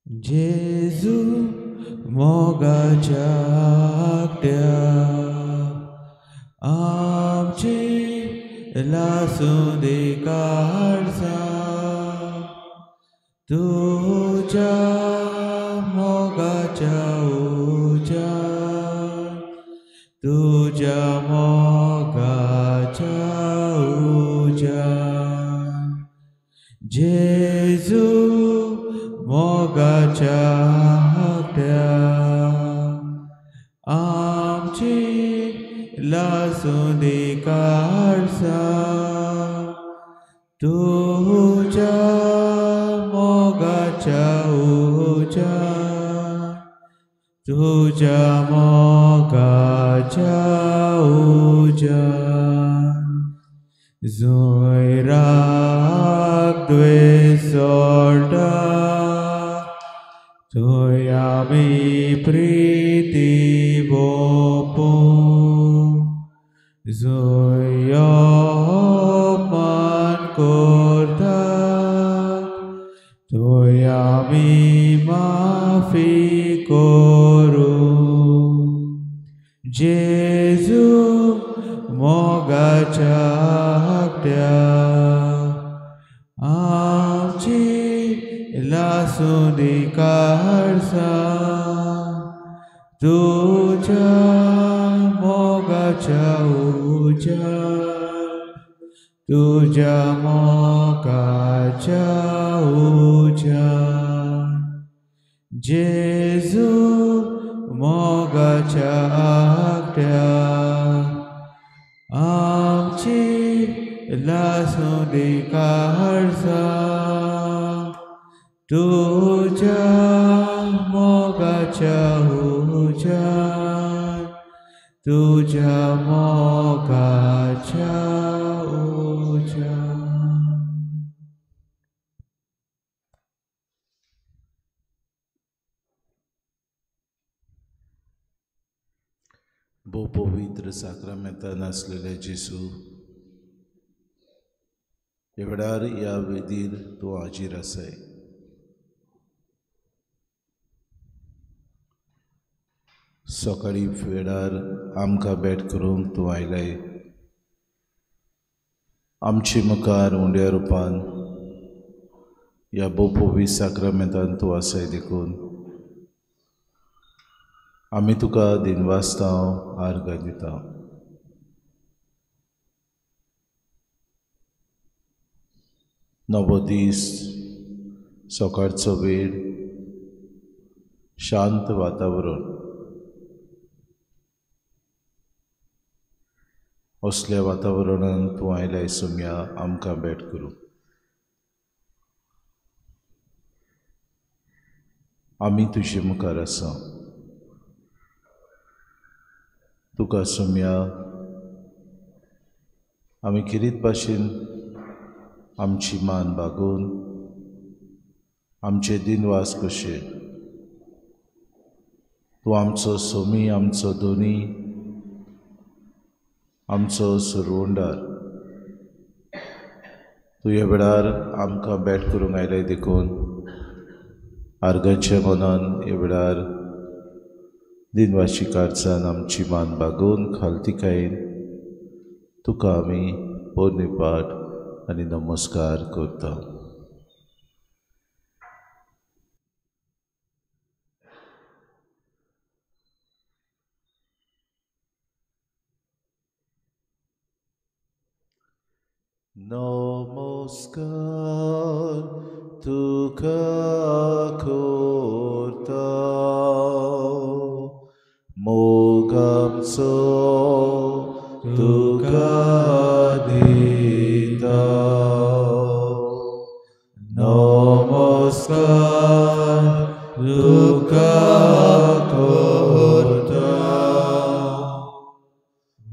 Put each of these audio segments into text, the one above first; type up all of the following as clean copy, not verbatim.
जेजू मोगाच्या आकट्या आमची लासूं दी काळजां तुज्या मोगाच्या उज्यान तुज्या मोगाच्या उज्यान जेजू मोगाच्या आकट्या आमची लासूं दी काळजां तुज्या मोगाच्या उज्यान तुज्या मोगाच्या उज्यान जंय राग द्वेश सोडटा थंय आमी प्रिती वोपूं जंय अपमान करता थंय आमी माफी करूं जेजू मोगाच्या आकट्या आमची लासूं दी काळजां तुज्या मोगाच्या उज्यान तुज्या मोगाच्या उज्यान जेजू मोगाच्या आकट्या आमची लासूं दी काळजां तुज्या मोगाच्या उज्यान तुज्या मोगाच्या उज्यान. भोव पवित्र साक्रामेंतान आसलेले जेजू ह्या वेळार ह्या वेदीर तूं हाजीर आसाय. सकाळी वेळार आमकां भेट करूंक तूं आयलाय. आमचे मुखार उंड्या रुपान ह्या भोव पवित्र साक्रामेंतान तूं आसाय देखून आमी तुका दिनवासता आर्गां दिता. नवो दीस, सकाळचो वेळ, शांत वातावरण, असल्या वातावरणान तूं आयलाय सोम्या आमकां भेट करूं. आमी तुजे मुखार आसा. तुका सोम्या आमी खेरीत भाशेन आमची मान बागोवन आमचे दिनवास कशे तूं आमचो सोमी, आमचो दोनी, आमचो सुरवंडार. तूं ह्या वेळार आमकां भेट करूंक आयलाय देखून आर्गांच्या मनान ह्या वेळार दिनवाशी कारसान आमची मान बागोवन खालतिकायेन तुका आमी पोरणी पाठ आनी नमस्कार करता. नमस्कार तुका करता मोगामचो तुका दिता. नमस्कार तुका करता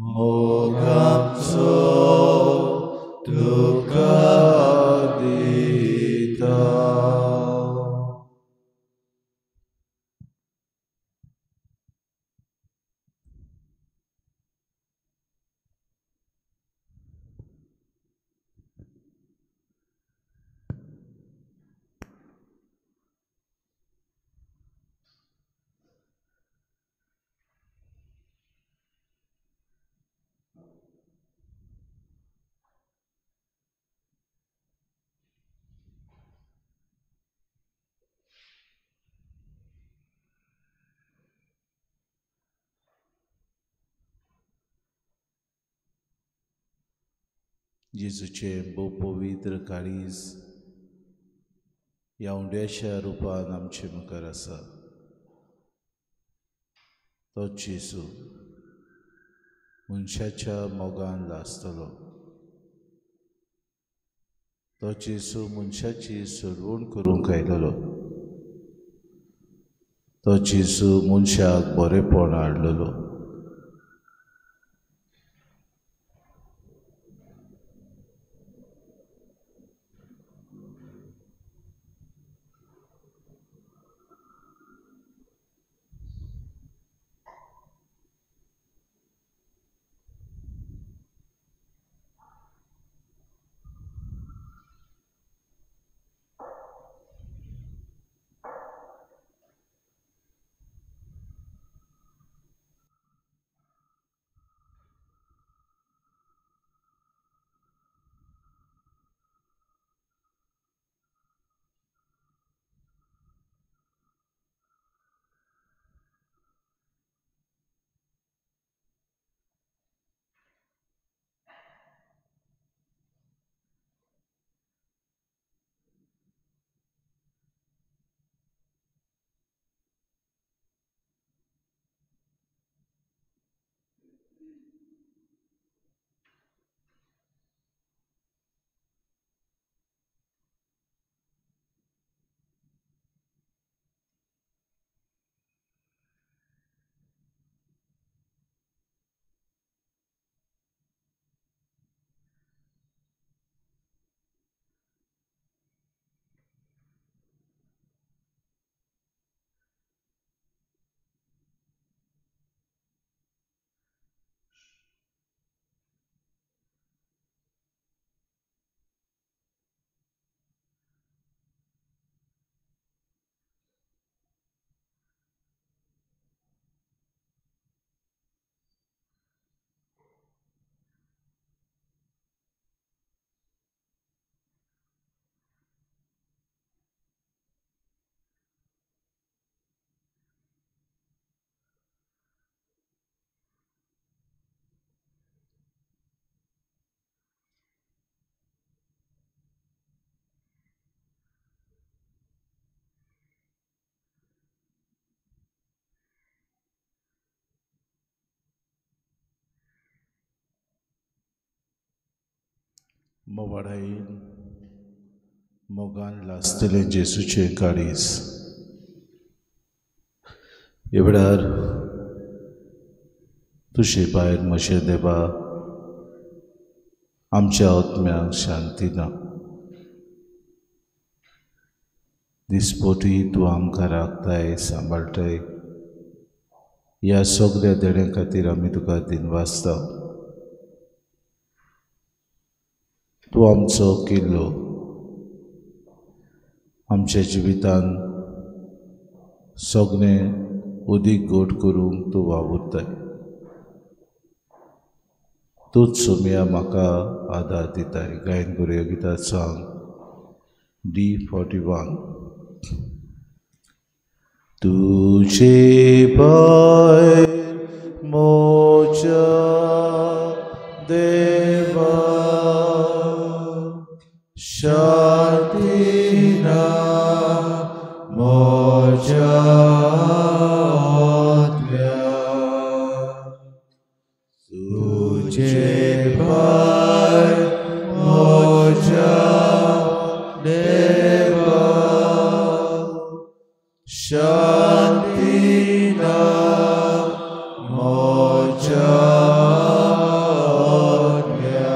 मोगामचो तुका दिता. जेजूचें भोव पवित्र काळीज ह्या उंड्याच्या रुपान आमचे मुखार आसा. तो जेजू मनशाच्या मोगान लासतलो. तो जेजू मनशाची सोडवण करूंक आयलेलो. तो जेजू मनशाक बरेपण हाडलेलो. मोवाडायेन मोगान लासतलें जेजूचें काळीज. ह्या वेळार तुजे भायर म्हजे देवा आमच्या आत्म्याक शांती ना. दिसपोटी तूं आमकां राखताय, सांबाळटाय. ह्या सगळ्या देण्यां खातीर आमी तुका दिनवासता. तूं आमचो किल्लो, आमच्या जिवितान सगळें उदीक गोड करूंक तूं वावुरताय. तूंच सोम्या म्हाका आदार दिताय. गायन करुया गितां सांग D41. तुझे भायर म्हज्या देवा शांती ना म्हज्या आत्म्या. तुझे भायर म्हज्या देवा शांती ना म्हज्या आत्म्या.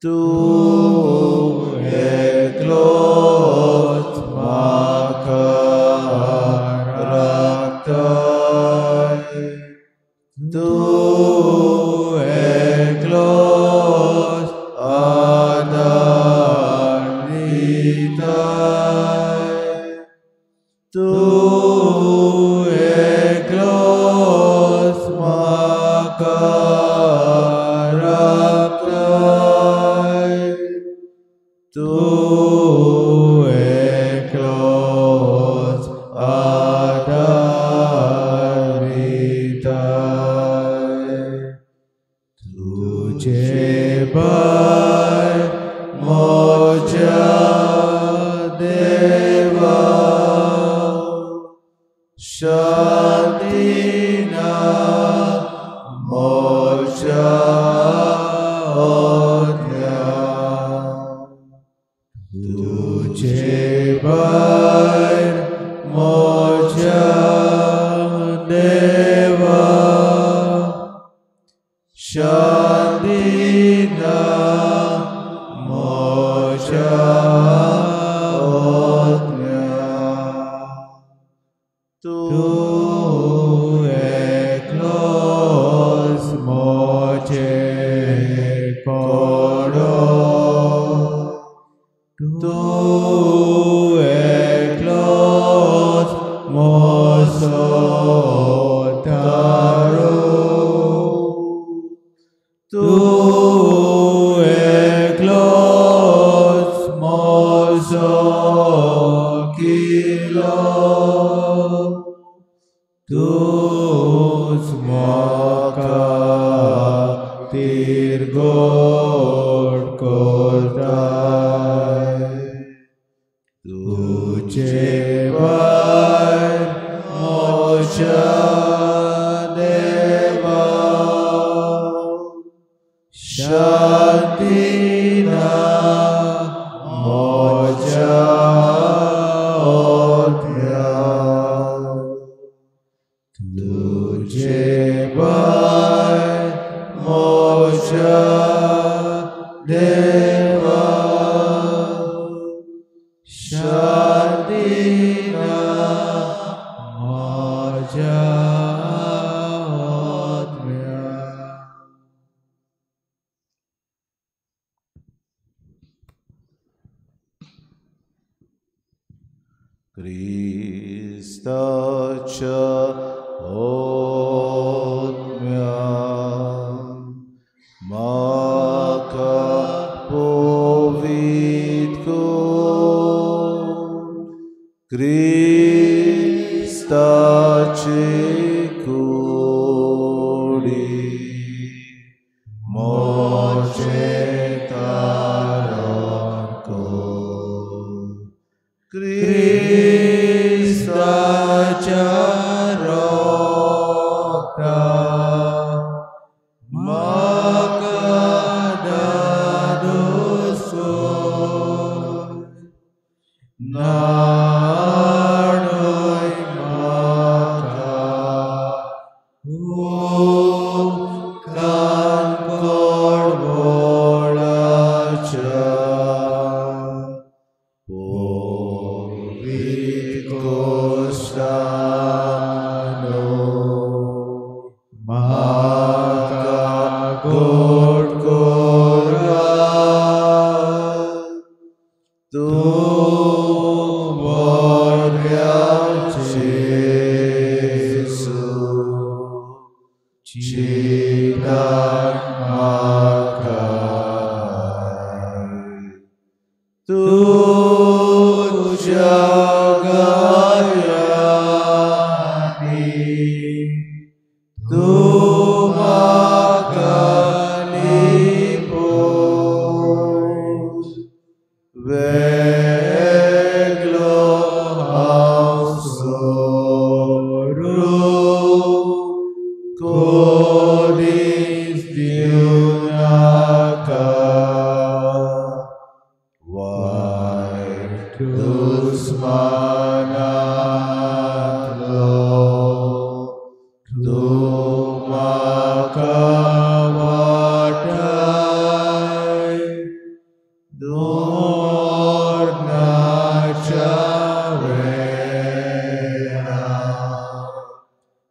तूं एकलोच म्हाका राखताय. तूं एकलोच आदार दिताय. तूं एकलोच म्हाका राखताय. तूं एकलोच आदार दिताय. तुझे देवा शांती ना म्हज्या आत्म्या तुजे भायर म्हज्या देवा शांती ना म्हज्या आत्म्या तूं एकलोच म्हजे कडो तूं एकलोच म्हजो तारो तूं एकलोच म्हजो किल्लो तूंच म्हाका तिरगोड करताय तुजे भायर म्हज्या देवा शांती ना म्हज्या आत्म्या तुजे भायर म्हज्या देवा शांती ना म्हज्या आत्म्या. क्रिस्ताच्या आत्म्या म्हाका पवित्र कर क्रिस्ताचे कुडी म्हजें तारण कर क्रिस्ताच्या रक्ता म्हाका दादोस कर न्हाणय म्हाका उदकान कडबोळाच्या पवित्र कोश्टानो म्हाका गोड करा तूं बऱ्या जेजू चिंतान म्हाका तुज्या गायांनी तूं म्हाका लिपोय वेगळो हांव सोडूं कोणीच दिवं नाका वायट दुस्मानांतलो तूं म्हाका वाटाय मरणाच्या वेळा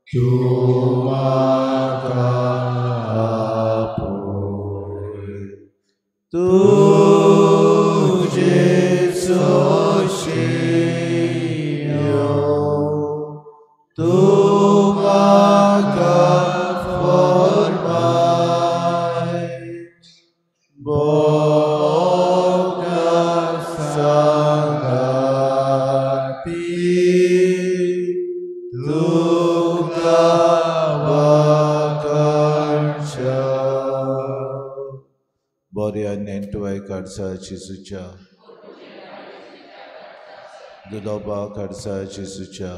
तूं म्हाका आपय तुजे सोंशियो तूं म्हाका फर्माय भोगता सांगाती तुका वाखाणच्या बऱ्या नेटवाय काडसा जेजूच्या दुलोबा खर्चा जेजूच्या,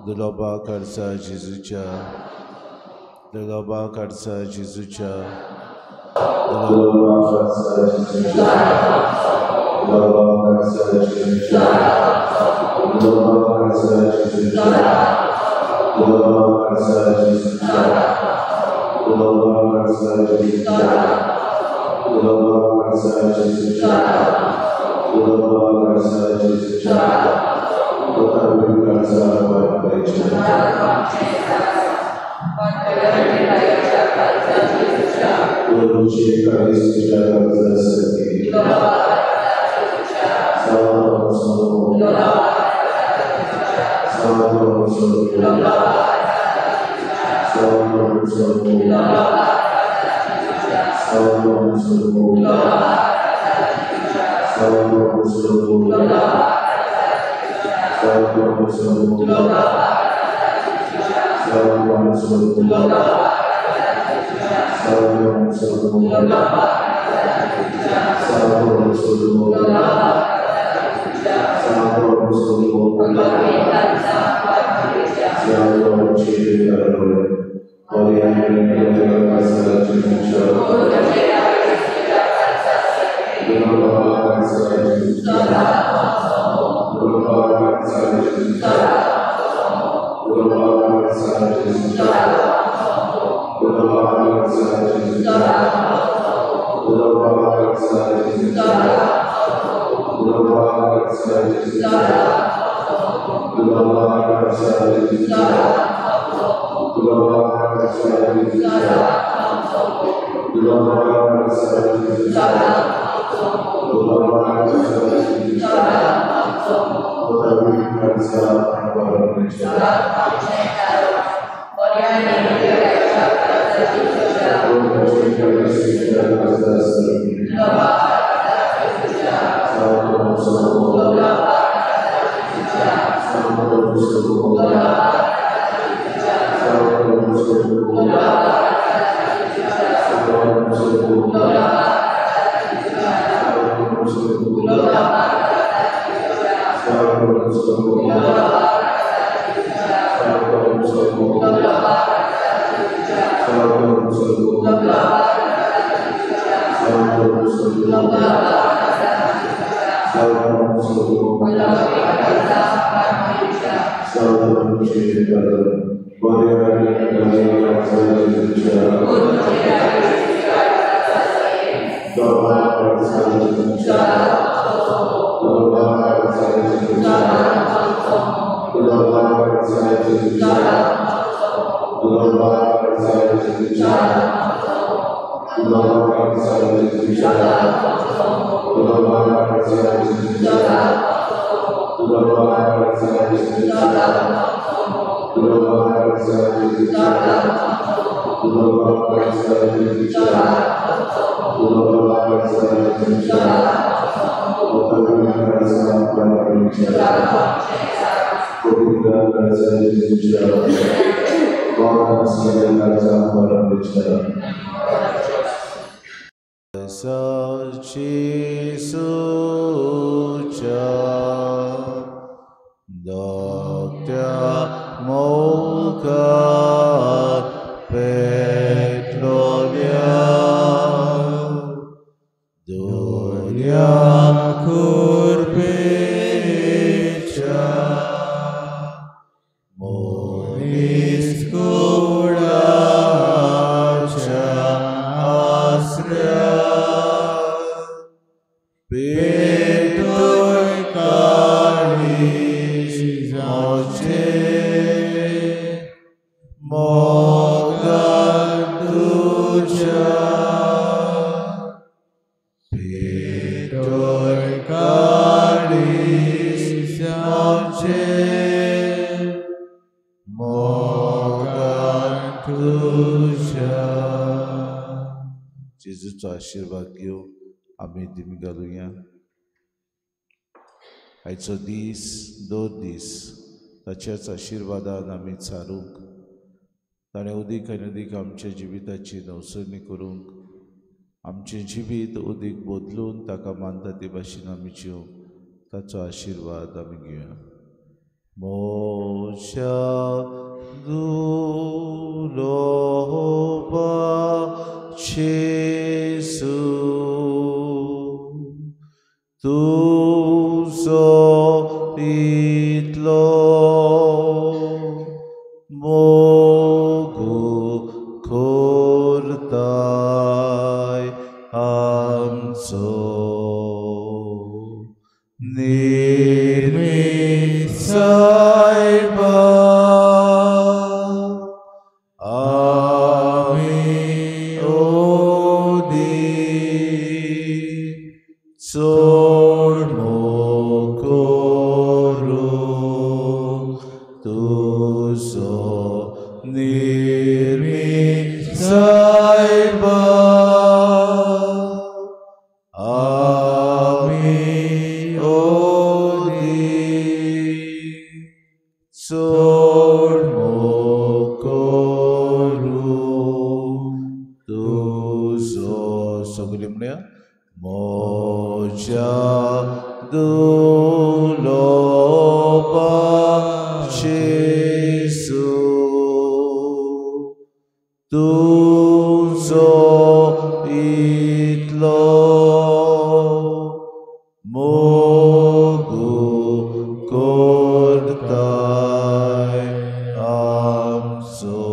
दुलोबा खर्चा जेजूच्या, दुलोबा खर्चा जेजूच्या, दुलोबा खर्चा जेजूच्या, दुलोबा खर्चा जेजूच्या, दुलोबा खर्चा जेजूच्या, दुलोबा खर्चा जेजूच्या, दुलोबा खर्चा जेजूच्या, दुलोबा खर्चा जेजूच्या, दुलोबा खर्चा जेजूच्या, कोताबी खर्चा परमेश्वर। गुरुचे काळीच्या कर्जासाठी जेजूचो आशिर्वाद घेवन आमी दिमी घालुया। आयचो दीस दर दीस ताच्याच आशिर्वादान आमी सारूंक, ताणें अदीक आनी अदीक आमच्या जिविताची नवसरणी करूंक, आमचें जिवीत अदीक बदलून ताका मानता ते भाशेन आमी जिवंक ताचो आशिर्वाद आमी घेवया. मोशा दुलोबा जेसू तुजो इतलो मोगू करताय आमचो निर्मित सायबा आमी ओदी चड मोग करूंक तुजो निर्मित सायबा आमी ओदी चड मोग करूंक तुजो. सगळीं म्हणया म्हज्या दुलोबा जेसू तुजो इतलो मोग करताय आमचो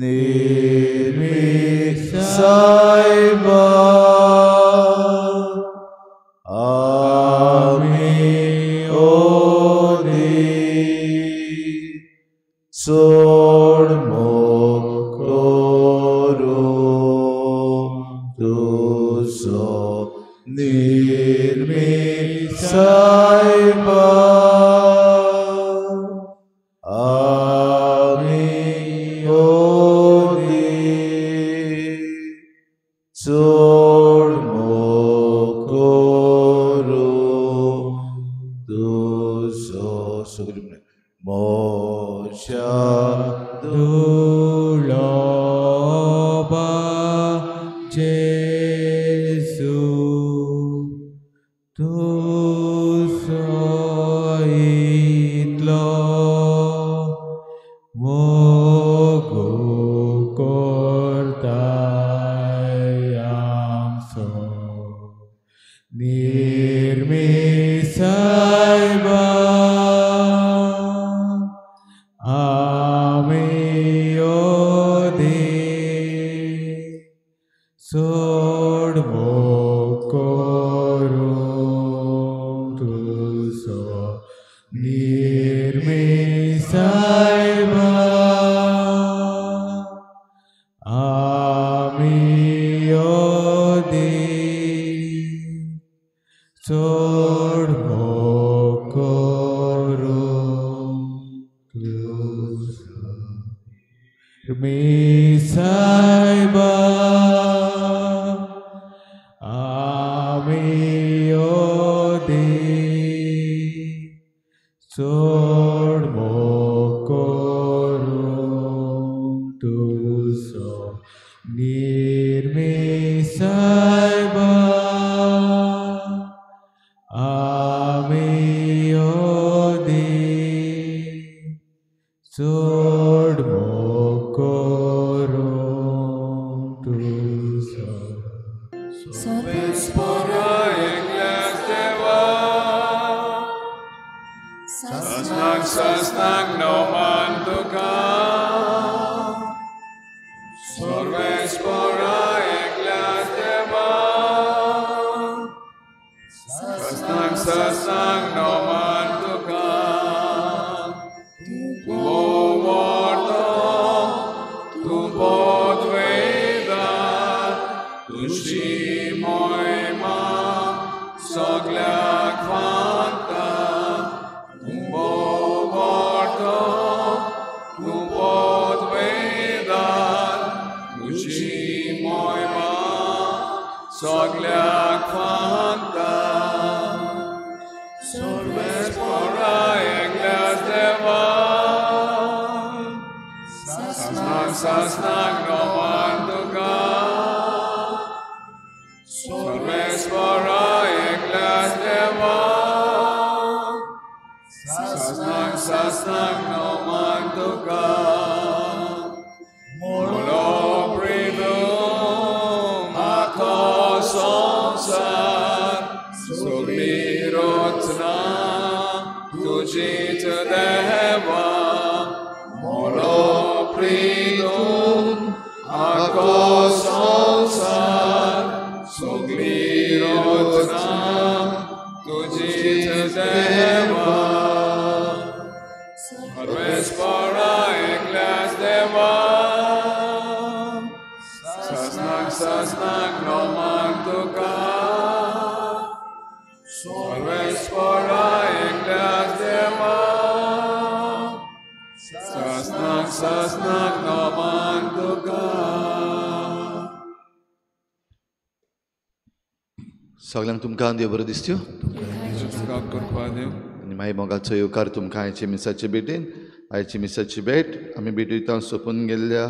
निर्मित सायबा आमी ओदी चड मोग करूंक तुजो निर्मित सायबा आमी ओदी चड मोग करूंक तुजो. सगळीं म्हणया म्हज्या दुलोबा जेसू तुजो इतलो मोग करताय आमचो निर्मित सायबा आमी ओदी चड मोग करूंक तुजो निर्मित सायबा आमी ओदी चड मोग करूंक तुजो निर्मित सायबा आमी ओदी चड मोग करूंक तुजो निर्मित सायबा आमी ओदी चड मोग करूंक तुजो. सर्वेस्पोरा एकल्याच देवा सासनाक सासनाक नवमान तुका सर्वेस्पोरा एकल्याच देवा सासनाक सासनाक नवमान तुका तूं व्हडलो तूं पदवेदा तुजी मोहिमा सगल्याक फांता तूं व्हडलो तूं पदवेदा तुजी मोहिमा सगल्याक फांता सर्वेस्पोरा एकल्याच देवा सासनाक सासनाक नवमान तुका सर्वेस्पोरा एकल्याच सासनाक नमान तुका. मोलो प्रिदूम आखो संवसार सगळी रचना तुजीच देवा. मोलो प्रिदूम आखो संवसार सगळी रचना तुजीच देवा. सर्वेस्परा एकल्याच देवा सासनाक सासनाक नमान तुका. सर्वेस्परा एकल्याच देवा सासनाक सासनाक नमान तुका. सगळ्यांक तुमकां देव बरो दिसत्यो आनी मागीर मोगाचो येवकार तुमकां आयचे मिसाचे भेटेन. आयची मिसाची भेट आमी भेटयता सोंपून गेल्ल्या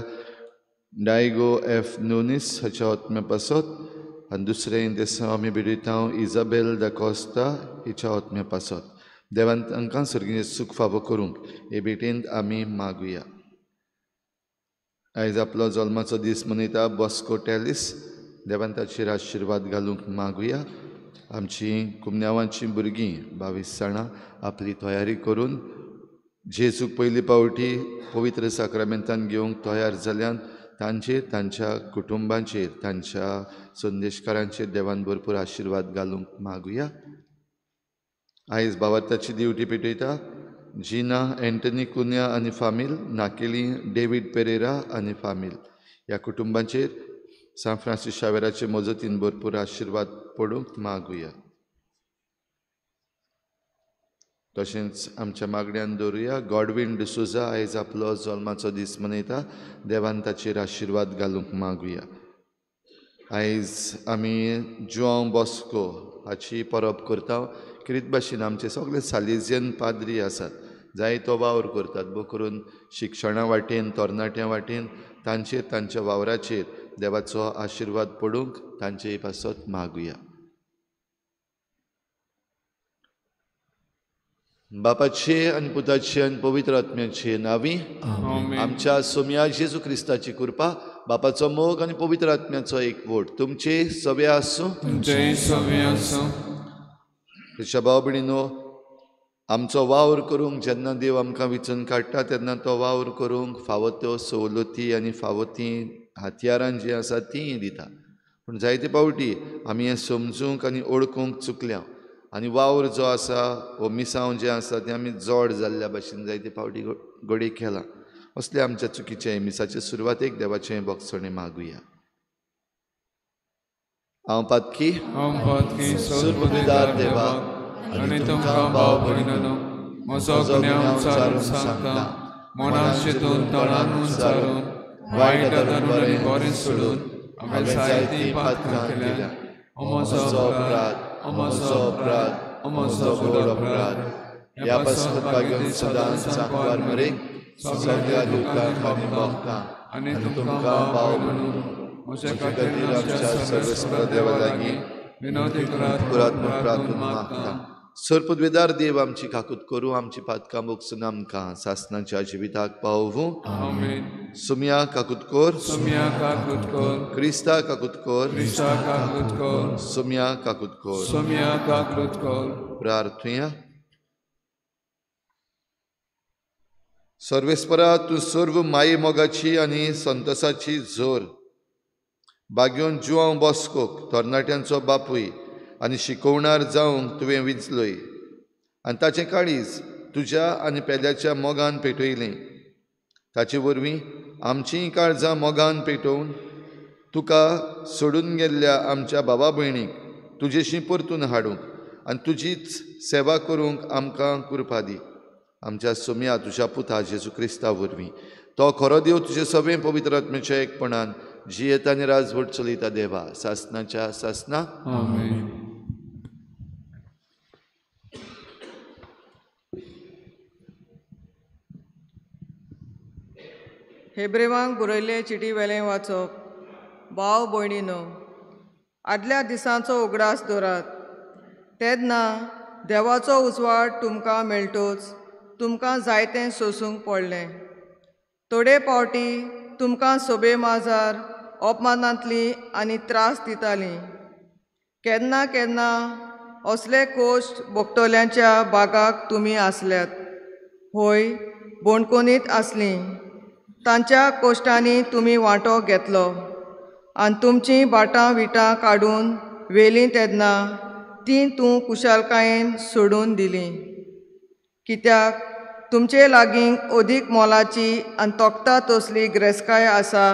डायगो एफ नुनीस हाच्या आत्म्या पासत आनी दुसरें देसांव आमी भेटयता इजाबेल the Costa हिच्या आत्म्या पासत. देवान तांकां सर्गीचें सूख फावो करूंक हे भेटेंत आमी मागुया. आयज आपलो जल्माचो दीस मनयता बॉस्को टॅलिस. देवान ताचेर आशिर्वाद घालूंक मागुया. आमची कुमन्यावांची भुरगीं 22 जाणां आपली तयारी करून जेजूक पयली पावटी पवित्र साक्रामेंतान घेवंक तयार जाल्यान तांचेर, तांच्या कुटुंबांचेर, तांच्या संदेशकारांचेर देवान भरपूर आशिर्वाद घालूंक मागुया. आयज भावार्थाची दिवटी पेटयता जिना एंटनी कुन्या आनी फामील, नाकेली डेवीड पेरेरा आनी फामील. ह्या कुटुंबांचेर सांत फ्रांसीस शावेराचे मजतीन भरपूर आशिर्वाद पडूंक मागुया. तशेंच आमच्या मागण्यान दवरुया गॉडवीन डिसोजा आयज आपलो जल्माचो दीस मनयता. देवान ताचेर आशिर्वाद घालूंक मागुया. आयज आमी जुआंव बॉस्को हाची परब करता. किरीत भाशेन आमचे सगळे सालेजियन पाद्री आसात, जायतो वावर करतात, भोव करून शिक्षणा वाटेन, तरणाट्यां वाटेन. तांचेर, तांच्या वावराचेर देवाचो आशिर्वाद पडूंक तांचे पासत मागुया. बापाचे आनी पुताचे आनी पवित्र आत्म्याचे नांवी आमच्या सोम्या जेजू क्रिस्ताची कृपा, बापाचो मोग आनी पवित्र आत्म्याचो एकवट तुमचे सगळे आसूं. तुमच्या भाव भयणीनो, आमचो वावर करूंक जेन्ना देव आमकां विचून काडटा तेन्ना तो वावर करूंक फावो त्यो सवलती आनी फावो तीं हत्यारां जीं आसा तीं दिता. पूण जायते पावटी आमी हें समजूंक आनी ओळखूंक चुकल्या आनी वावर जो आसा वो मिसांव जें आसा तें आमी जोड जाल्ल्या भाशेन जायते पावटी घडये केलां. असले आमच्या चुकीचें मिसाचे सुरवातेक देवाचें भोगसणें मागुया. हांव पातकी सुरबुद्दीदार देवा आनी तुमकां भाव भयणीनो म्हजो गुन्यांव उचारून सांगता, मनान चिंतून तोंडान उच्चारून वायट धरून आनी बरें सोडून हांवें जायतीं पातकां केल्या. म्हजो अपराध, म्हजो अपराध, म्हजो व्हड अपराध. ह्या पासत भाग्योन सदांच सांकवार मरेन सगळ्या दुकांक आनी भोगतां आनी तुमकां भाव भयणीनो म्हज्या खातीर आमच्या सर्वेस्पर देवा लागीं विनवती करात म्हूण प्रार्थना मागता. सर्पद्वेदार देव आमची काकूत करूं, आमची पातकां भोगसून आमकां सासनाच्या जिविताक पावोवूं. आमेन. सुम्या काकूत कर, सुम्या काकूत कर, क्रिस्ता काकूत कर, क्रिस्ता काकूत कर, सुम्या काकूत कर, सुम्या काकूत कर. प्रार्थुया. सर्वेस्परा तूं सर्व माये मोगाची आनी संतोसाची जोर बाग्योन जुआंव बॉस्कोक तरणाट्यांचो बापूय आनी शिकोवणार जावंक तुवें विंचलोय आनी ताचें काळीज तुज्या आनी पेल्याच्या मोगान पेटयलें. ताचे वरवीं आमचींय काळजां मोगान पेटोवन तुका सोडून गेल्ल्या आमच्या बाबा भयणीक तुजेशी परतून हाडूंक आनी तुजीच सेवा करूंक आमकां कृपा दी. आमच्या सोम्या तुज्या पुता जेजू क्रिस्ता वरवीं तो खरो देव तुजे सगळें पवित्र आत्म्याच्या एकपणान जियेता आनी राजवट चलयता देवा सासनाच्या सासना. आमेन. हेब्रेवांक बरयल्ले चिटी वेलें वाचप. भाव भयणीनो, आदल्या दिसांचो उगडास दवरात, तेन्ना देवाचो उजवाड तुमकां मेळटोच तुमकां जायतें सोसूंक पडलें. थोडे पावटी तुमकां सोबे माजार अपमानांतली आनी त्रास दितालीं. केन्ना केन्ना असले कोश्ट भोगतल्यांच्या बागाक तुमी आसल्यात, होय बोणकोनीत आसलीं. तांच्या कोश्टांनी तुमी वांटो घेतलो आनी तुमचीं बाटां विटां काडून व्हेलीं तेन्ना तीं तूं कुशालकायेन सोडून दिलीं. कित्याक तुमचे लागीं अदीक मोलाची आनी तोखता तसली ग्रेस्काय आसा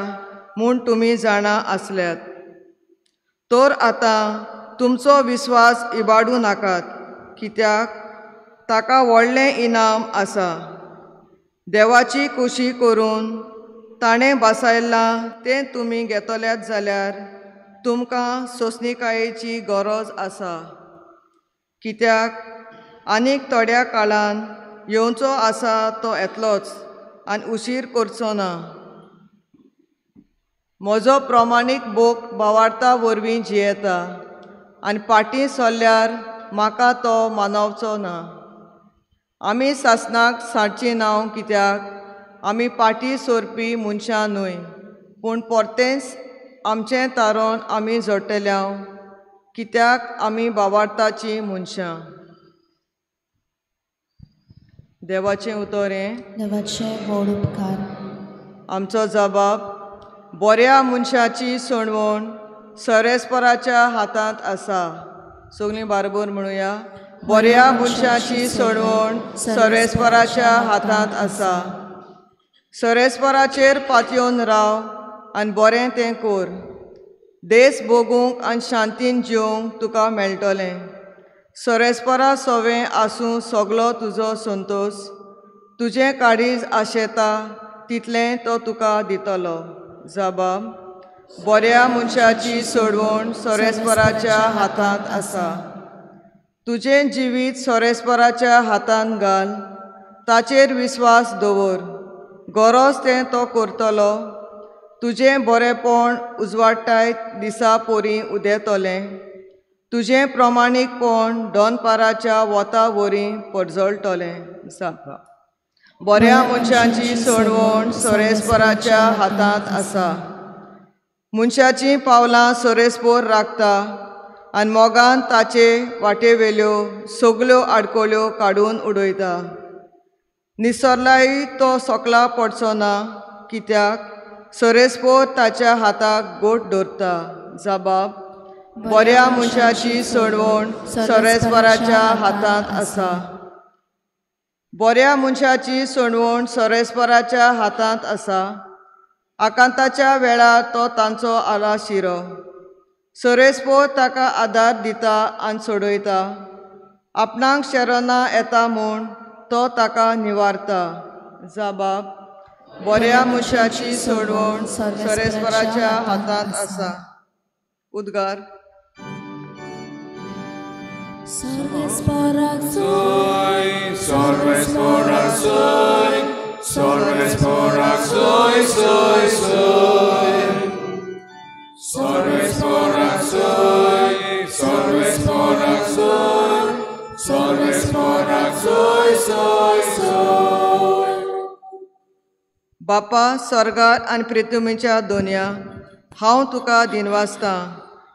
म्हूण तुमी जाणा आसल्यात. तर आतां तुमचो विस्वास इबाडूं नाकात, कित्याक ताका व्हडलें इनाम आसा. देवाची खोशी करून ताणें बसायलां तें तुमी घेतल्यात जाल्यार तुमकां सोंसणीकायेची गरज आसा. कित्याक आनीक थोड्या काळान येवचो आसा तो येतलोच आनी उशीर करचो ना. म्हजो प्रमाणीक भोग भावार्था वरवीं जियेता आनी फाटीं सरल्यार म्हाका तो मानवचो ना. आमी सासणाक सांडची नांव, कित्याक आमी फाटीं सरपी मनशां न्हय, पूण परतेंच आमचें तारण आमी जोडटल्या, कित्याक आमी भावार्थाचीं मनशां. देवाचें उतर हें. देवाचें व्हड उपकार. आमचो जबाब बऱ्या मनशाची सणवण सरेस्पराच्या हातांत आसा. सगळीं बारबर म्हणुया, बऱ्या मनशाची सणवण सरेस्पराच्या हातांत आसा. सरेस्पराचेर पातयेवन राव आनी बरें तें कर. देस भोगूंक आनी शांतीन जिवंक तुका मेळटलें. सरेस्परा सोवें आसूं सगलो तुजो संतोश. तुजें काळीज आशेता तितलें तो तुका दितलो. जबाब बऱ्या मनशाची सोडवण सरेस्पराच्या हातांत आसा. तुजें जिवीत सरेस्पराच्या हातांत घाल, ताचेर विस्वास दवर, गरज तें तो करतलो. तुजें बरेंपण उजवाडटायत दिसा पोरी उदेतलें. तुजें प्रमाणीकपण दनपाराच्या वता वरी परजळटलें. बऱ्या मनशाची सोडवण सरेस्पराच्या हातांत आसा. मनशाचीं पावलां सरेस्पोर राखता आनी मोगान ताचे वाटेवेल्यो सगल्यो आडकोळ्यो काडून उडयता. निसरलाय तो सकला पडचो ना, कित्याक सरेस्पोर ताच्या हाताक गोट दवरता. जबाब बऱ्या मनशाची सोडवण सरेस्पराच्या हातांत आसा. बऱ्या मनशाची सोडवण सरेस्पराच्या हातांत आसा. आकांताच्या वेळार तो तांचो आलाशिरो. सरेस्पोर ताका आदार दिता आनी सोडयता. आपणाक शरणा येता म्हूण तो ताका निवारता. जबाब बऱ्या मनशाची सोडवण सरेस्पराच्या हातांत आसा. उद्गार. सर्वेस्पराक सोय, सर्वेस्पराक सोय, सर्वेस्पराक सोय, सोय, सोय. सर्वेस्पराक सोय, सर्वेस्पराक सोय, सर्वेस्पराक सोय, सोय, सोय. बापा स्वर्गार आनी पृथ्वीच्या दोनया, हांव तुका दिनवासतां,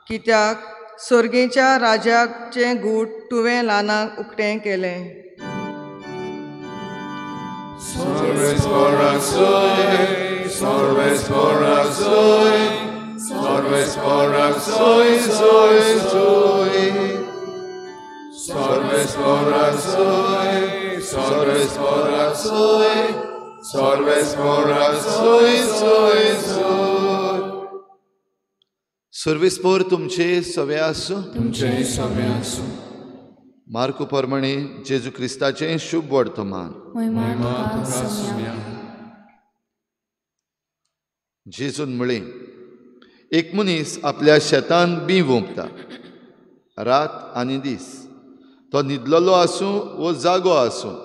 कित्याक स्वर्गीच्या राजाचें गूट तुवें ल्हानांक उक्तें केलें. सर्वेस्पराक सोय, सर्वेस्पराक सोय, सर्वेस्पराक सोय, सोय, सोय. सर्वेस्पराक सोय, सर्वेस्पराक सोय, सर्वेस्पराक सोय, सोय, सोय. सर्वेस्पोर तुमचे सवे आसूं. तुमचे सवे आसूं. मार्कू प्रमाणे जेजू क्रिस्ताचें शुभ वर्तमान. जेजून म्हळें, एक मनीस आपल्या शेतान बीं वोंपता रात आनी दीस. तो न्हिदलेलो आसूं वो जागो आसूं,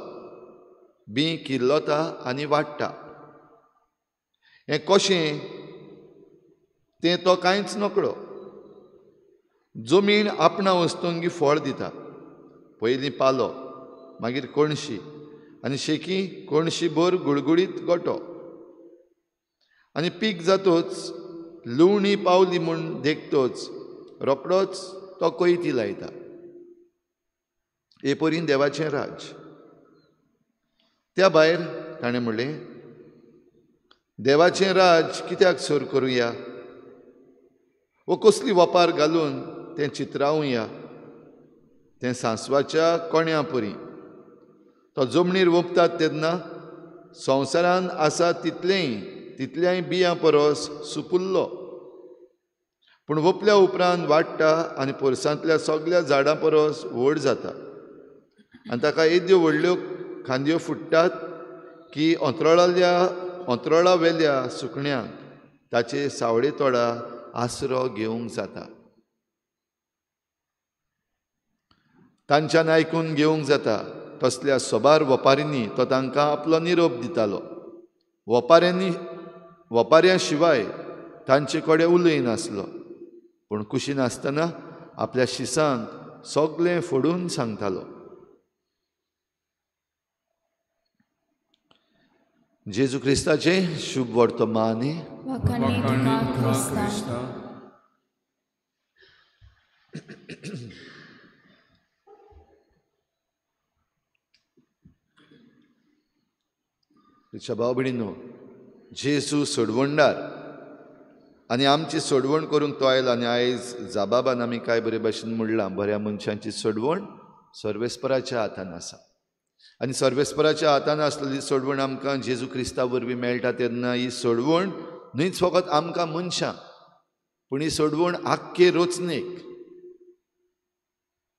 बीं किल्लता आनी वाडटा. हें कशें तें तो कांयच नकळो. जमीन आपणा वस्तूंगी फळ दिता. पयलीं पालो, मागीर कणशी आनी शेकी कोणशी भर गुळगुळीत गोटो. आनी पीक जातोच लुवणी पावली म्हूण देखतोच रोकडोच तो कोयती लायता. हे परीन देवाचें राज. त्या भायर ताणें म्हणलें, देवाचें राज कित्याक सर करुया वो कसली वपार घालून तें चित्रावया? तें सांसवाच्या कोण्या परी. तो जमनीर वोपतात तेन्ना संवसारान आसा तितल्याय बियां परस सुपुल्लो, पूण वोपल्या उपरांत वाडटा आनी पोरसांतल्या सगल्या झाडां परस व्हड जाता. आनी ताका येद्यो व्हडल्यो खांदयो फुट्टात की अंतराळा वेल्या सुकण्यांक ताचे सावळे तोडा आसरो घेवंक जाता. तांच्यान आयकून घेवंक जाता तसल्या सोबार वपारींनी तो तांकां आपलो निरोप दितालो. वपाऱ्यां शिवाय तांचे कडेन उलयनासलो, पूण कुशीन आसतना आपल्या शिसांक सगळें फोडून सांगतालो. जेजू क्रिस्ताचें शुभ वर्तमान. भाव भयणींनो, जेजू सोडवणदार आनी आमची सोडवण करूंक तो आयलो. आनी आयज जाबाबान आमी कांय बरे भाशेन म्हणलां, बऱ्या मनशांची सोडवण सर्वेस्पराच्या हातान आसा. आनी सर्वेस्पराच्या हातान आसलेली सोडवण आमकां जेजू क्रिस्ता वरवीं मेळटा. तेन्ना ही सोडवण न्हयच फकत आमकां मनशांक, पूण ही सोडवण आख्खे रचणेक.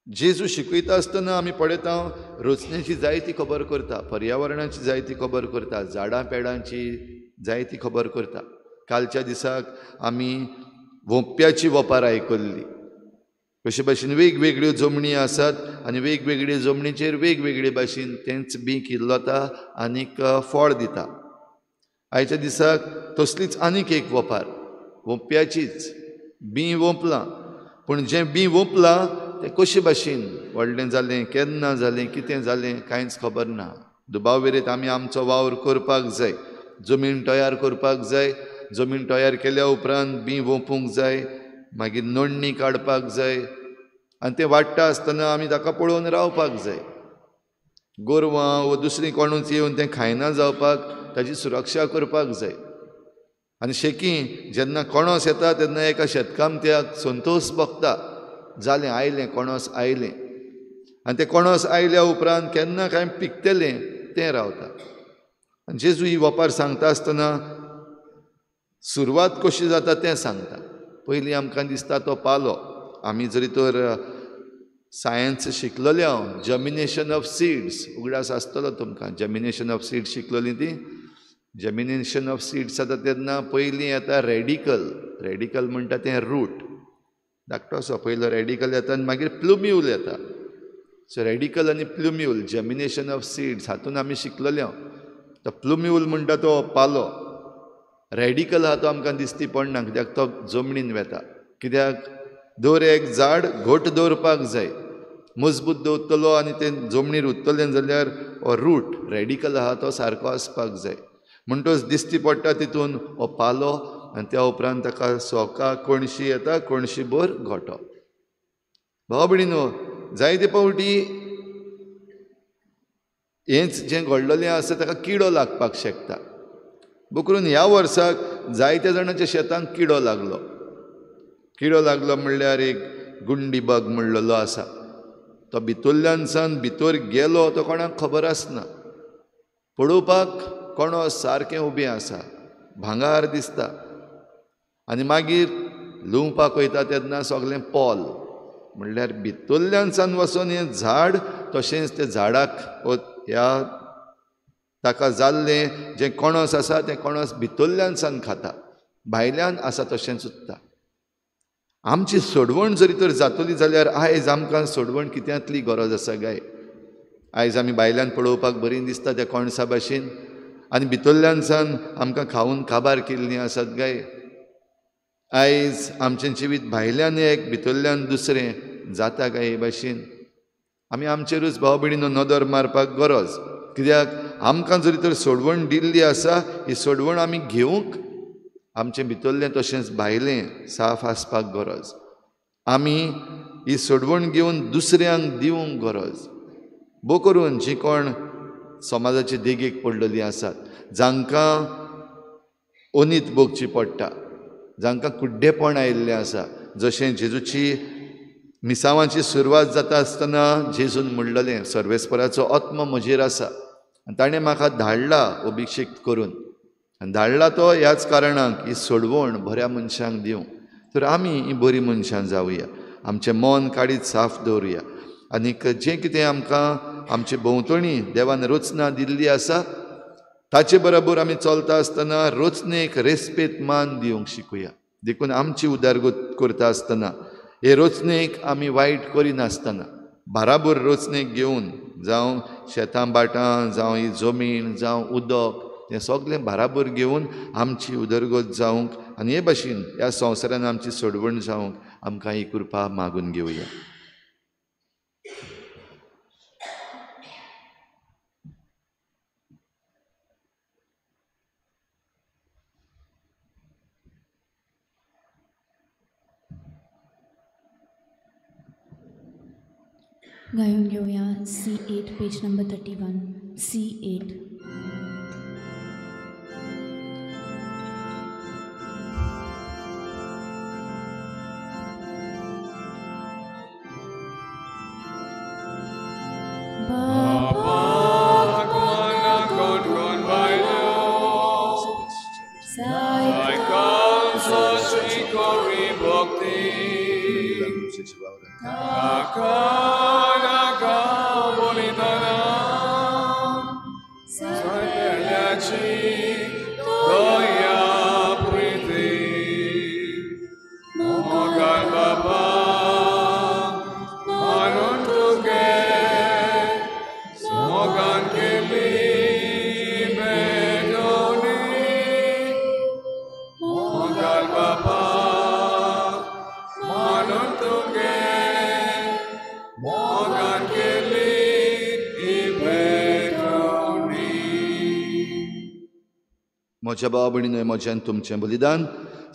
जेजू शिकयता आसतना आमी पळयता रचणेची जायती खबर करता, पर्यावरणाची जायती खबर करता, झाडां पेडांची जायती खबर करता. कालच्या दिसाक आमी वोंप्याची वपार आयकल्ली. कशे भाशेन वेगवेगळ्यो जमणी आसात आनी वेगवेगळे जमणीचेर वेगवेगळे भाशेन तेंच बी किल्लता आनीक फळ दिता. आयच्या दिसाक तसलीच आनीक एक वपार, वोंप्याचीच बी वोंपलां, पूण जें बी वोंपलां तें कशे भाशेन व्हडलें जालें, केन्ना जालें, कितें जालें कांयच खबर ना. दुबाव विरेत आमी आमचो वावर करपाक जाय, जमीन तयार करपाक जाय. जमीन तयार केल्या उपरांत बी वोंपूंक जाय, मागीर नडणी काडपाक जाय आनी तें वाडटा आसतना आमी ताका पळोवन रावपाक जाय. गोरवां वो दुसरीं कोणूच येवन तें खायना जावपाक ताची सुरक्षा करपाक जाय. आनी शेकी जेन्ना कोणोस येता तेन्ना एका शेतकामत्याक संतोश भोगता, जालें आयलें कोणोस आयलें. आनी तें कोणोस आयल्या उपरांत केन्ना कांय पिकतलें तें रावता. आनी जेजू ही वपार सांगता आसतना सुरवात कशी जाता तें सांगता. पयलीं आमकां दिसता तो पालो. आमी जरी तर सायन्स शिकलेले हांव, जर्मिनेशन ऑफ सीड्स उगडास आसतलो तुमकां. जर्मिनेशन ऑफ सीड्स शिकलेली ती. जर्मिनेशन ऑफ सीड्स जाता तेन्ना पयलीं येता रेडिकल. रेडिकल म्हणटा तें रूट धाकटो असो पयलो रेडिकल येता आनी मागीर प्लुम्यूल येता. सो रेडिकल आनी प्लुम्यूल, जर्मिनेशन ऑफ सीड्स हातून आमी शिकलेले हांव. तो प्लुम्यूल म्हणटा तो पालो, रेडिकल आहा तो आमकां दिसती पडना कित्याक तो जमनीन वेता. कित्याक दर एक झाड घट दवरपाक जाय, मजबूत दवरतलो आनी तें जमनीर उरतलें जाल्यार हो रूट रेडिकल आहा तो सारको आसपाक जाय. म्हणटच दिसती पडटा तितून हो पालो आनी त्या उपरांत ताका सोका कणशी येता, कणशी भर गोटो. भाव भयणीनो, जायते फावटी हेंच जें घडलेलें आसा ताका किडो लागपाक शकता. बकरून ह्या वर्साक जायत्या जाणांच्या शेतांक किडो लागलो. किडो लागलो म्हणल्यार एक गुंडी बग म्हणलेलो आसा, तो भितरल्यान सावन भितर गेलो तो कोणाक खबर आसना. पळोवपाक कोणो सारकें उबें आसा, भांगार दिसता, आनी मागीर लुंवपाक वयता तेन्ना सगळें पोल म्हणल्यार भितरल्यान सावन वचून हें झाड तशेंच तें झाडाक ह्या ताका जाल्लें जें कोणस आसा तें कोणस भितरल्यान सावन खाता, भायल्यान आसा तशेंच उरता. आमची सोडवण जरी तर जातली जाल्यार आयज आमकां सोडवण कित्यांतली गरज आसा गाय? आयज आमी भायल्यान पळोवपाक बरी दिसता त्या कोणसा भाशेन आनी भितरल्यान सावन आमकां खावन काबार केल्लीं आसात गाय. आयज आमचें जिवीत भायल्यान एक भितरल्यान दुसरें जाता काय हे भाशेन आमी आमचेरूच भाव भयणीनो नदर मारपाक गरज. कित्याक आमकां जरी तर सोडवण दिल्ली आसा, ही सोडवण आमी घेवंक आमचें भितरलें तशेंच भायलें साफ आसपाक गरज. आमी ही सोडवण घेवन दुसऱ्यांक दिवंक गरज. भोव करून जी कोण समाजाचे देगेक पडलेलीं आसात, जांकां अनीत भोगची पडटा, जांकां कुड्डेपण आयिल्लें आसा, जशें जेजूची मिसांवाची सुरवात जाता आसतना जेजून म्हणलेलें, सर्वेस्पराचो आत्मो म्हजेर आसा आनी ताणें म्हाका धाडला अभिषेक करून, आनी धाडला तो ह्याच कारणाक ही सोडवण बऱ्या मनशांक दिवंक. तर आमी ही बरीं मनशां जावया, आमचें मन काडीत साफ दवरुया आनीक जें कितें आमकां आमचे भोंवतणी देवान रचना दिल्ली आसा ताचे बरोबर आमी चलता आसतना रचनेक रेस्पेद मान दिवंक शिकुया. देखून आमची उदरगत करता आसतना हे रचनेक आमी वायट करिनासतना बाराबर रचनेक घेवन, जावं शेतां भाटां, जावं ही जमीन, जावं उदक, हें सगळें बाराबर घेवन आमची उदरगत जावंक आनी हे भाशेन ह्या संवसारान आमची सोडवण जावंक आमकां ही कृपा मागून घेवया. गाऊन घेऊया C8 page number 31 C8. म्हज्या भाव भयणीनो, म्हज्यान तुमचें बलिदान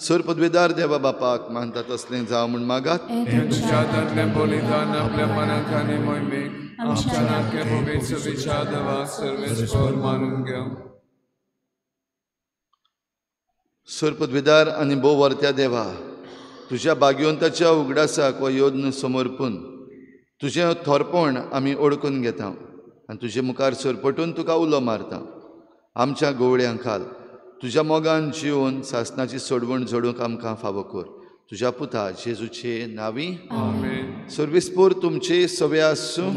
सर पदवेदार देवा बापाक मानता तसलें जावं म्हूण मागात. तुमच्या हातांतलें बलिदान आपल्या मनाक आनी मोहिमेक आमच्या नाक्या भोगेचो विचार देवाक सर्वेस्पर मानून घेवं. सर पदवेदार आनी भोव वर्त्या देवा, तुज्या भाग्यवंताच्या उगडासाक हो यज्ञ समर्पून तुजें थोरपण आमी ओळखून घेता आनी तुजे मुखार सरपटून तुका उलो मारता. आमच्या गोवळ्यां खाल तुज्या मोगान जिवन सासनाची सोडवण जोडूंक आमकां फावो कर. तुज्या पुता जेजूचे नांवी आमेन. सर्वेस्पर तुमचे सवे आसूं.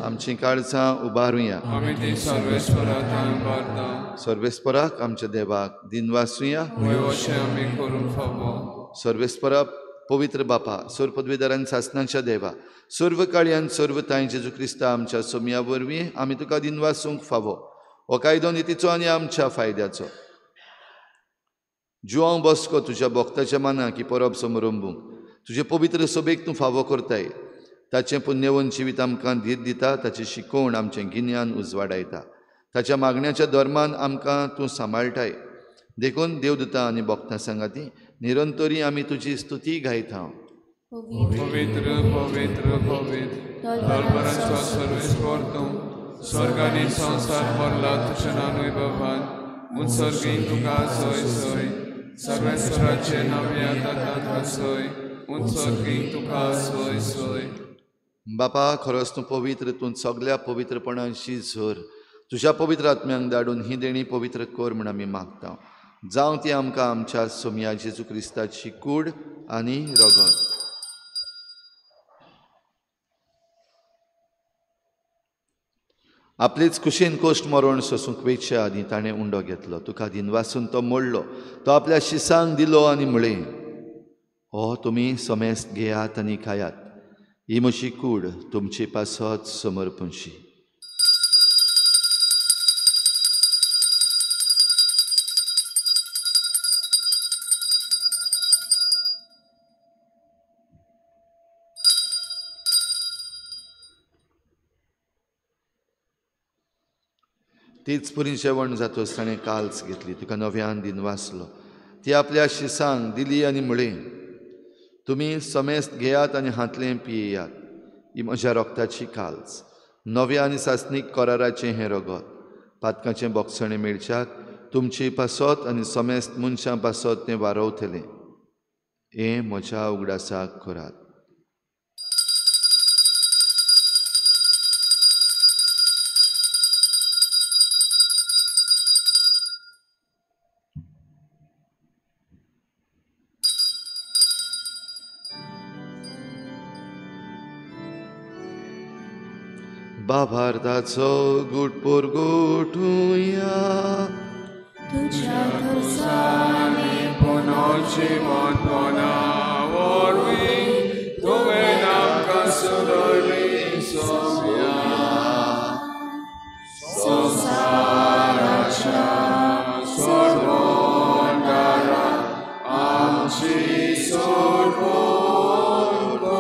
आमचीं काळजां उबारुया. सर्वेस्पराक आमच्या देवाक दिनवासुया. सर्वेस्परा पवित्र बापा, सर्व पदवीदारान सासनाच्या देवा, सर्व काळयान सर्व तांय जेजू क्रिस्ता आमच्या सोमया वरवीं आमी तुका दिनवासूंक फावो. हो कायदो नितीचो आनी आमच्या फायद्याचो. जुआंव बसको तुज्या भक्ताच्या मनाक ही परब समरंबूंक तुजे पवित्र सभेक तूं फावो करताय. ताचें पुण्यवंत जिवीत आमकां धीर दिता, ताची शिकोवण आमचें गिन्यान उजवाडायता, ताच्या मागण्याच्या धर्मान आमकां तूं सांबाळटाय. देखून देवदूता आनी भक्तां सांगाती निरंतरी आमी तुजी स्तुती गायता. पवित्र पवित्र पवित्र दरबाराचो सर्वेस्पर तूं, स्वर्ग आनी संवसार भरला तुज्या नांवान बाबान, उत्सर्गीक तुका सोय सोय, सर्वेस्पराचे नव्या ताता सोय, उत्सर्गीक तुका सोय सोय. बापा, खरोच तूं पवित्र, तूं सगल्या पवित्रपणांशी झर. तुज्या पवित्र आत्म्यांक धाडून ही देणी पवित्र कर म्हूण आमी मागता. जावं ती आमकां आमच्या सोमया जेजू क्रिस्ताची कूड आनी रगत. आपलेच कुशीन कोश्ट मरण सोसूंक वेच्या आदीं ताणें उंडो घेतलो, तुका दिनवासून तो मोडलो, तो आपल्या शिसांक दिलो आनी म्हळें, हो तुमी समेस्त घेयात आनी खायात, ही म्हजी कूड तुमचे पासत समर्पणशी. तीच पुरी जेवण जातच ताणें काल्स घेतली, तुका नव्यान दिन वाचलो, ती आपल्या शिसांक दिली आनी म्हळें, तुमी समेस्त घेयात आनी हांतलें पियेयात, ही म्हज्या रोगताची काल्स, नव्या आनी सासणीक कराराचें हें रगत, पातकाचें बोगसणें मेळच्याक तुमचे पासत आनी समेस्त मनशां पासत तें वारवतलें, हें म्हज्या उगडासाक करात. बाभारताचो गुटपोर गोठुया तुझ्या खुर्सांनी पुनर्जीवनपणा वरवीं तुवें आमकां सुदरली सोम्या संवसाराच्या सोडवणदारा आमची सोडवण कर.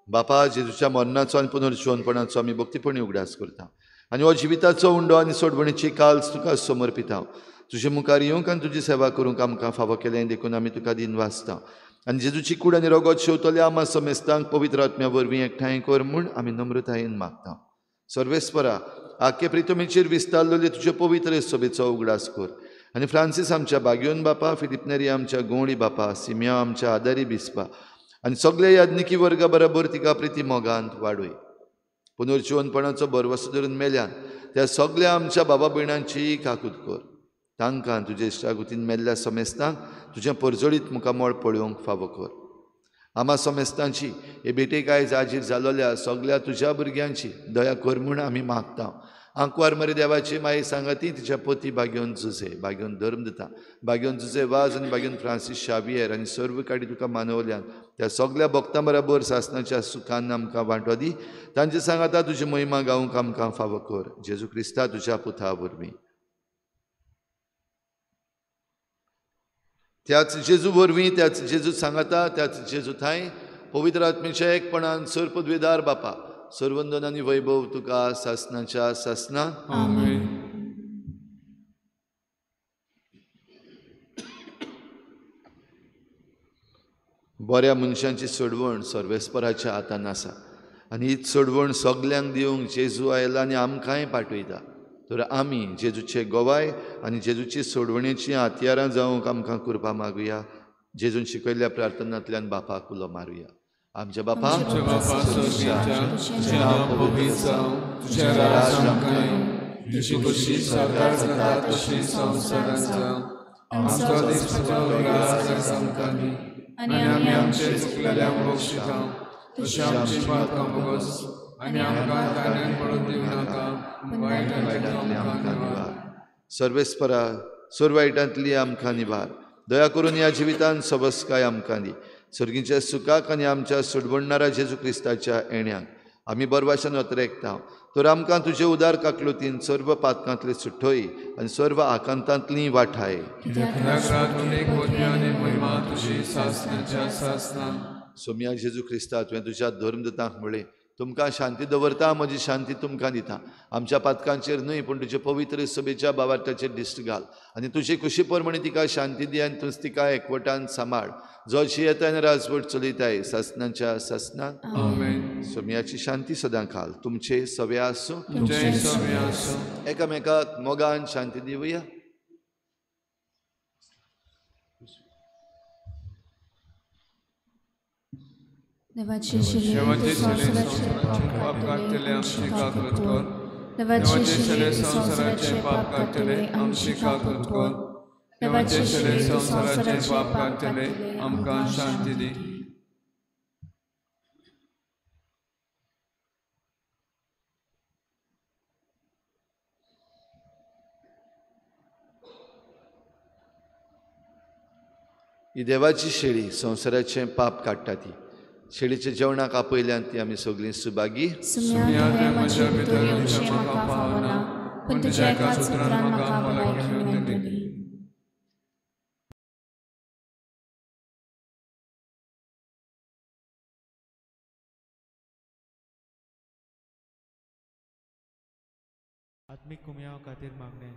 बापा, जेजूच्या मरणाचो आनी पुनर्जीवनपणाचो आमी भक्तीपणी उगडास करता आनी हो जिविताचो उंडो आनी सोडवणीची काल्स तुका समर्पिता. तुजे मुखार येवंक आनी तुजी सेवा करूंक आमकां फावो केलें देखून आमी तुका दिन वाचता आनी जेजूची कूड आनी रगत शेवतल्या आमा समेस्तांक पवित्र आत्म्या वरवीं एकठांय कर म्हूण आमी नम्रतायेन मागता. सर्वेस्परा, आख्खे प्रितमेचेर विस्तारलेले तुजे पवित्र सभेचो उगडास कर आनी फ्रांसीस आमच्या बाग्योन बापा, फिलिपनेरी आमच्या गोंडी बापा, सिमिया आमच्या आदारी बिस्पा आनी सगळे याज्ञिकी वर्गा बरोबर तिका प्रिती मोगांत वाडय. पुनर्जीवनपणाचो भरवसो धरून मेल्यान त्या सगळ्या आमच्या बाबा भयणांची काकूत कर. तांकां तुजे इश्टागुतीन मेल्ल्या समेस्तांक तुजें परजळीत मुखामळ पळोवंक फावो कर. आमा समेस्तांची हे भेटेक आयज हाजीर जालोल्या सगळ्या तुज्या भुरग्यांची दया कर म्हूण आमी मागता. आंकवार मरे देवाची माई सांगाती तिच्या पती बागेवन जुजे, बागेवन धर्म दिता, बागेवन जुजे वाज आनी बागेवन फ्रांसीस शावियर आनी सर्व काडी तुका मानवल्यान त्या सगळ्या भक्तां बराबर सासनाच्या सुखान आमकां वांटो दी. तांचे सांगाता तुजी महिमा गावंक आमकां फावो कर. जेजू क्रिस्ता तुज्या पुता वरवीं. त्याच जेजू वरवीं, त्याच जेजू सांगाता, त्याच जेजू थांय पवित्र आत्मेच्या एकपणान सर्व पदवेदार बापा, सर्वंदन आनी वैभव तुका सासनाच्या सासना. आमेन. बऱ्या मनशांची सोडवण सर्वेस्पराच्या हातान आसा आनी हीच सोडवण सगल्यांक दिवंक जेजू आयला आनी आमकांय पाठयता. तर आमी जेजूचे गोवाय आनी जेजूची सोडवणेची हत्यारां जावंक आमकां कृपा मागुया. जेजून शिकयल्ल्या प्रार्थनांतल्यान बापाक उलो मारुया. आमच्या बापा, तुझें नांव पवित्र जावं, तुझें राज आमकां येवं, तुजी खुशी साकार जाता तशी संवसारांत जावं. आमचो दिसपडटो उगडास आयज आमकां दी आनी आमी आमचे चुकलेल्यांक बक्षिता तशी आमची पातकां भोगस आनी आमकां ताण्यान पडून दिवं नाका, वायटांतली आमकां निवार. सर्वेस्परा, सर्व वायटांतली आमकां निवार. दया करून ह्या जिवितान सबसकाय आमकां दी. सर्गीच्या सुखाक आनी आमच्या सोडवणणारा जेजू क्रिस्ताच्या येण्याक आमी बरवाशान अत्रेकता. तर आमकां तुजे उदार काकलुतीन सर्व पातकांतली सुटोय आनी सर्व आकांतांतली वाठाय. सोम्या जेजू क्रिस्ता, तुवें तुज्या धर्मदूतांक म्हळें, तुमकां शांती दवरता, म्हजी शांती तुमकां दिता. आमच्या पातकांचेर न्हय पूण तुजे पवित्र सभेच्या बावार्थाचेर दिश्ट घाल आनी तुजे खुशी प्रमाणे तिका शांती दी आनी तूंच तिका एकवटान सांबाळ, जो जियेता आनी राजवट चलयताय सासनाच्या सासनाक. आमेन. सोम्याची शांती सदां खाल तुमचे सवे आसूं. एकामेकाक मोगान शांती दिवया. देवाचे शिले पाप काडटले आमची काकूत कर. देवाचे शिले संवसाराचे पाप काडटले आमची काकूत कर. देवाचे शिले संवसाराचे पाप काडटले आमकां शांती दी. ही देवाची शेळी संवसाराचें पाप काडटा. ती शेळीच्या जेवणाक आपयल्यान ती आमी सगळीं सुभागी. सुम्या, तुवें म्हज्या भितर येवचें म्हाका फावना, पूण तुज्या एकाच उतरान म्हाका भलायकी मेळटली. आत्मीक कुमयाव खातीर मागणें.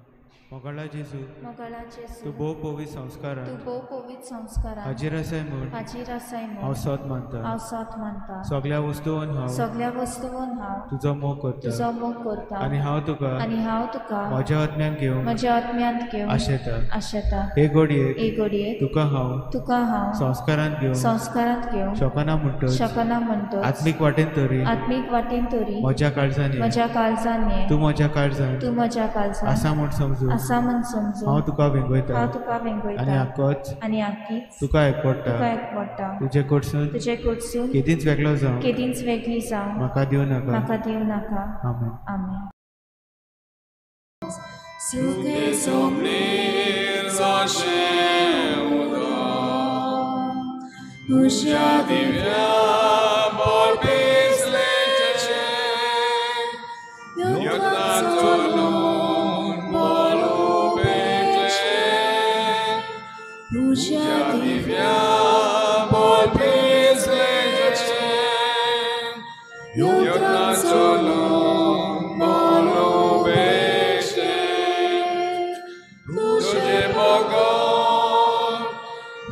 मोगाळा जेजू, मोगाळा जेजू, तूं भोव पवित्र संस्कारान तूं भोव पवित्र संस्कारान हाजीर आसाय म्हूण हाजीर आसाय हांव म्हूण सोद मानता. हांव सोद मानता. सगळ्या वस्तून हांव सगळ्या वस्तून हांव तुजो मोग करता तुजो मोग करता आनी हांव तुका आनी हांव तुका म्हज्या आत्म्यान घेवंक म्हज्या आत्म्यांत घेवन आशेता. आशेता. हे घडयेक हे घडयेक तुका हांव तुका हांव संस्कारांत घेवंक संस्कारांत घेवंक शकना म्हणटच शकना म्हणटच आत्मीक वाटेन तरी आत्मीक वाटेन तरी म्हज्या काळजान ये. म्हज्या काळजान ये. तूं म्हज्या काळजान तूं म्हज्या काळजान आसा म्हूण समजून आसा म्हूण समजून हांव तुका वेंगयता हांव तुका आनी वेंगयता आकोच आनी आकीच तुका एकवडटा. तुका एकवडटा. तुजे कडसून तुजे कडसून केदींच वेगळो जावंक केदींच वेगळी जावं म्हाका दिवं नाका. म्हाका दिवं नाका. आमेन. आमेन. सुखे सोमनीर जाशें उदक तुज्या दिव्या बोलपिसलें यत्ना चलून बोलूपेचें तुज्या दिव्या बोलपिसलें यत्ना चलून बोलूपेचें तुजें बगर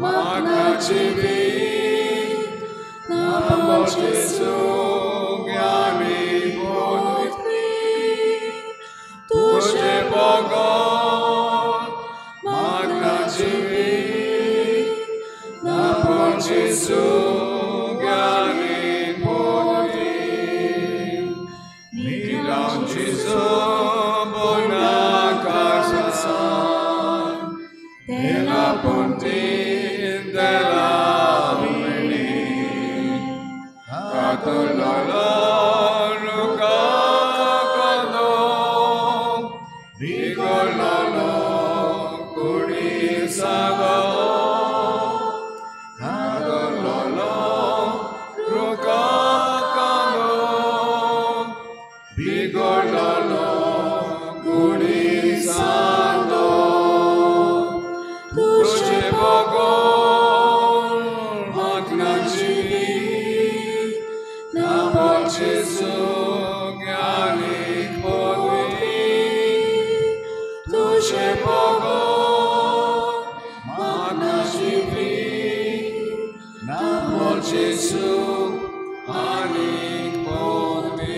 म्हाका जिवीत ना जेजू ज्ञानी पदवी तुजें बगर म्हाका जिवीत ना जेजू ज्ञानी पदवी निराव जेजू बोनाका sasan della ponte della meni Catololo luca cano Bigololo curisago Catololo luca cano Bigololo curisago तुझे बगर म्हाका जिवीत ना जेजू ज्ञानीक पदवी तुझे बगर म्हाका जिवीत ना जेजू आनीक पदवी.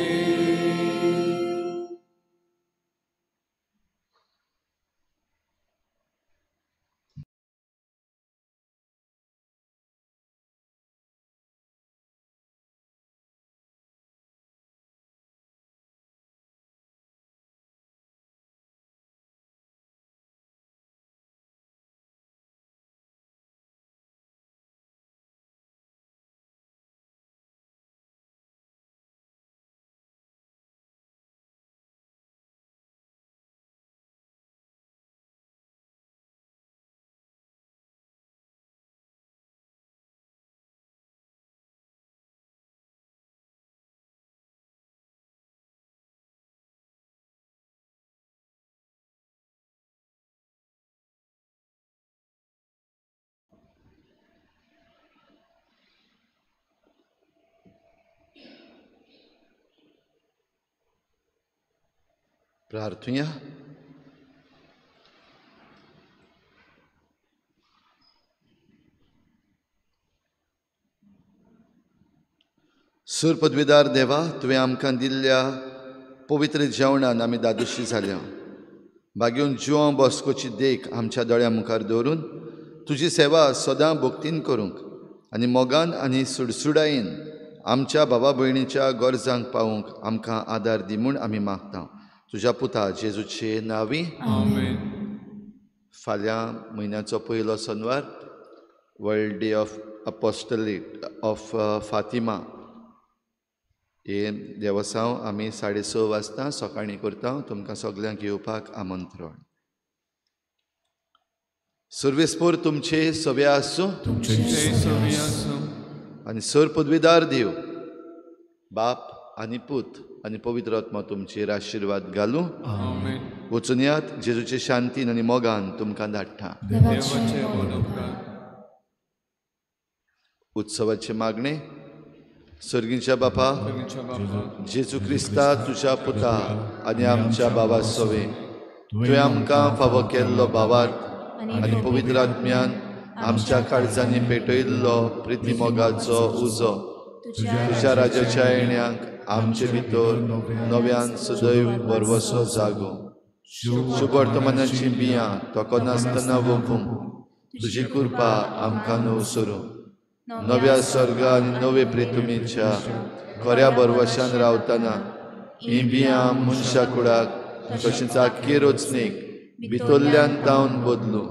प्रार्थुया. सूर पदवीदार देवा, तुवें आमकां दिल्ल्या पवित्र जेवणान आमी दादोशी जाल्या. बागेवन जुआंव बॉस्कोची देख आमच्या दोळ्यां मुखार दवरून तुजी सेवा सदां भक्तीन करूंक आनी मोगान आनी सुडसुडायेन आमच्या भावा भयणीच्या गरजांक पावूंक आमकां आदार दी म्हूण आमी मागता. तुज्या पुता जेजूचे नांवी. आमेन. फाल्यां म्हयन्याचो पयलो Senuwar, world day of apostolate of Fatima. हे देवसांव आमी 6:30 वाजता सकाळीं करता. तुमकां सगल्यांक येवपाक आमंत्रण. सर्वेस्पोर तुमचे सवे आसूं तुमचे सवी आसूं आनी सर पदवीदार देव बाप आनी पूत आनी पवित्र आत्मा तुमचेर आशिर्वाद घालूं. आमेन. वचुनयात जेजूचे शांतीन आनी मोगान तुमकां धाडटा. देवाचे व्हड उपकार. उत्सवाचे मागणे. सर्गीच्या बापा, जेजू क्रिस्ता तुज्या पुता आनी आमच्या बाबा सोवे तुवें आमकां फावो केल्लो भावार्थ आनी पवित्र आत्म्यान आमच्या काळजांनी पेटयल्लो प्रिती मोगाचो उजो तुज्या राजाच्या येण्याक आमचे भितर नव्यान सदैव भरवसो जागो. शुभ वर्तमानाची बियां तोको नासतना वखूंक तुजी कृपा आमकां नवसरूं. नव्या स्वर्ग आनी नवे प्रितुमीच्या खऱ्या भरवशान रावतना हीं बियां मनशा कुडाक तशेंच आख्खे रचणेक भितरल्यान तावन बदलूं.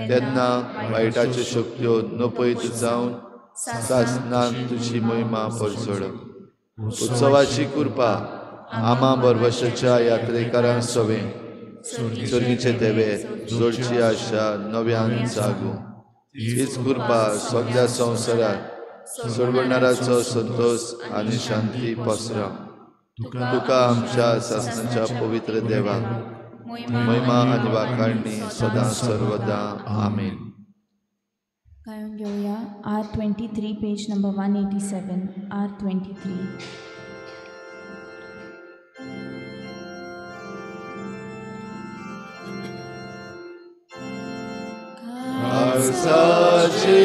तेन्ना वायटाच्यो शक्त्यो नपयत जावन सासनाक तुजी महिमा परजळ. उत्सवाची कृपा आमा भरवशाच्या यात्रेकारां सवें सर्गीचे देवे जोडची आशा नव्यान जागूं. हीच कृपा सगळ्या संवसारात सोडवणाराचो संतोष आनी शांती पसरा. तुका आमच्या सासनाच्या पवित्र देवाक महिमा आनी वाखाणणी सदां सर्वदा. आमेन. गायन घेवया R23 page number 187. R23. काळजाचे